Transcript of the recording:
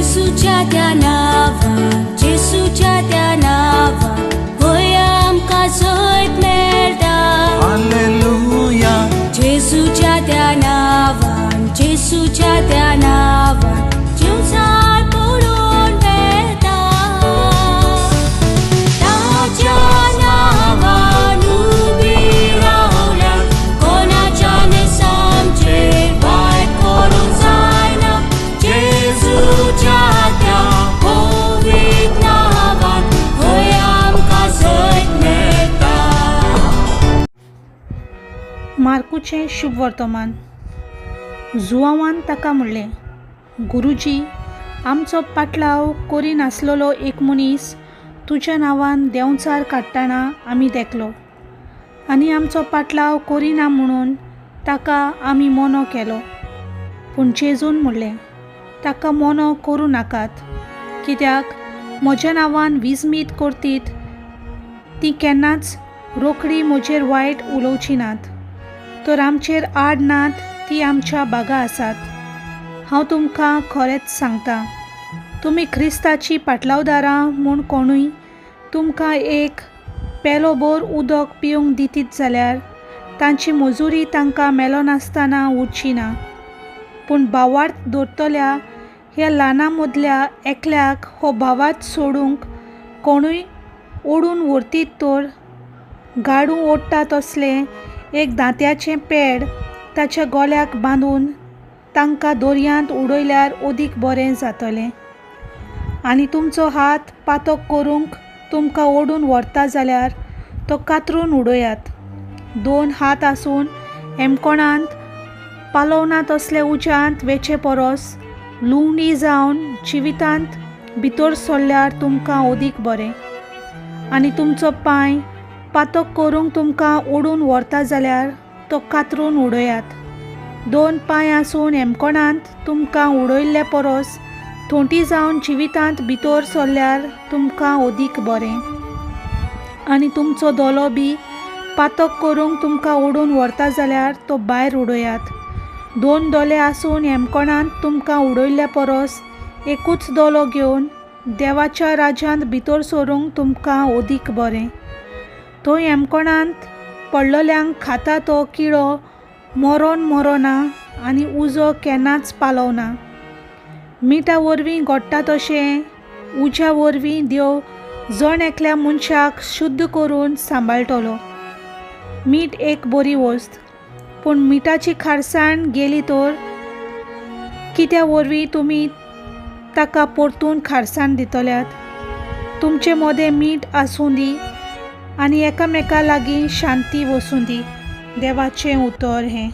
जेसूच्या त्या नांवान, जेसूच्या त्या नांवान, होय आमकां जैत मेळटा. हालेलुया. जेसूच्या त्या नांवान, जेसूच्या त्या नांवान, जिवसार पळोवन वेता. ताच्या नांवान उबी रावल्यार कोणाच्यान आमचेर वायट करूंक जायना. जेजूच्या त्या पवित्र नांवान होय आमकां जैत मेळटा. मार्कूचें शुभ वर्तमान. जुवांवान ताका म्हणलें, गुरुजी, आमचो पाटलाव करिनासलेलो एक मनीस तुज्या नांवान देंवचार काडटना आमी देखलो आनी आमचो पाटलाव करिना म्हणून ताका आमी मोनो केलो. पूण जेजून म्हणलें, ताका मोनो करूं नाकात, कित्याक म्हज्या नांवान विजमीत करतीत ती केन्नाच रोखडी म्हजेर वायट उलोवची नात, तर आमचेर आड नात ती आमच्या बागा आसात. हांव तुमकां खरेंच सांगता, तुमी क्रिस्ताची पाटलावदारां म्हूण कोणूय तुमकां एक पेलोभर उदक पिवंक दितीत जाल्यार तांची मजुरी तांकां मेळनासतना उरची ना. पूण भावार्थ दवरतल्या ह्या ल्हाना मदल्या एकल्याक हो भावार्थ सोडूंक कोणूय ओडून व्हरतीत तर गाडू ओडटा तसलें एक दांत्याचें पेड ताच्या गोल्याक बांदून तांकां दर्यांत उडयल्यार अदीक बरें जातलें. आनी तुमचो हात पातक करूंक तुमकां ओडून व्हरता जाल्यार तो कातरून उडयात. दोन हात आसून हेमकोणांत पालोवना तसले उज्यांत वेचे परस लुवणी जावन जिवितांत भितर सरल्यार तुमकां अदीक बरें. आनी तुमचो पांय पातक करूंक तुमकां ओडून व्हरता जाल्यार तो कातरून उडयात. दोन पांय आसून हेमकोणांत तुमकां उडयल्ले परस थोंटी जावन जिवितांत भितर सरल्यार तुमकां अदीक बरें. आनी तुमचो दोलो बी पातक करूंक तुमकां ओडून व्हरता जाल्यार तो भायर उडयात. दोन दोले आसून हेमकोणांत तुमकां उडयल्ले परस एकूच दोलो घेवन देवाच्या राज्यांत भितर सरूंक तुमकां अदीक बरें. थंय हेमकोणांत पडलेल्यांक खाता तो किडो मरोन मरोना आनी उजो केन्नाच पालवना. मिठा वरवीं घडटा तशें उज्या वरवीं देव जण एकल्या मनशाक शुद्ध करून सांबाळटलो. मीठ एक बरी वस्त, पूण मिठाची खारसाण गेली तर कित्या वरवीं तुमी ताका परतून खारसाण दितल्यात? तुमचे मदें मीठ आसूं दी आनी एकामेका लागीं शांती वसूं दी. देवाचें उतर हें.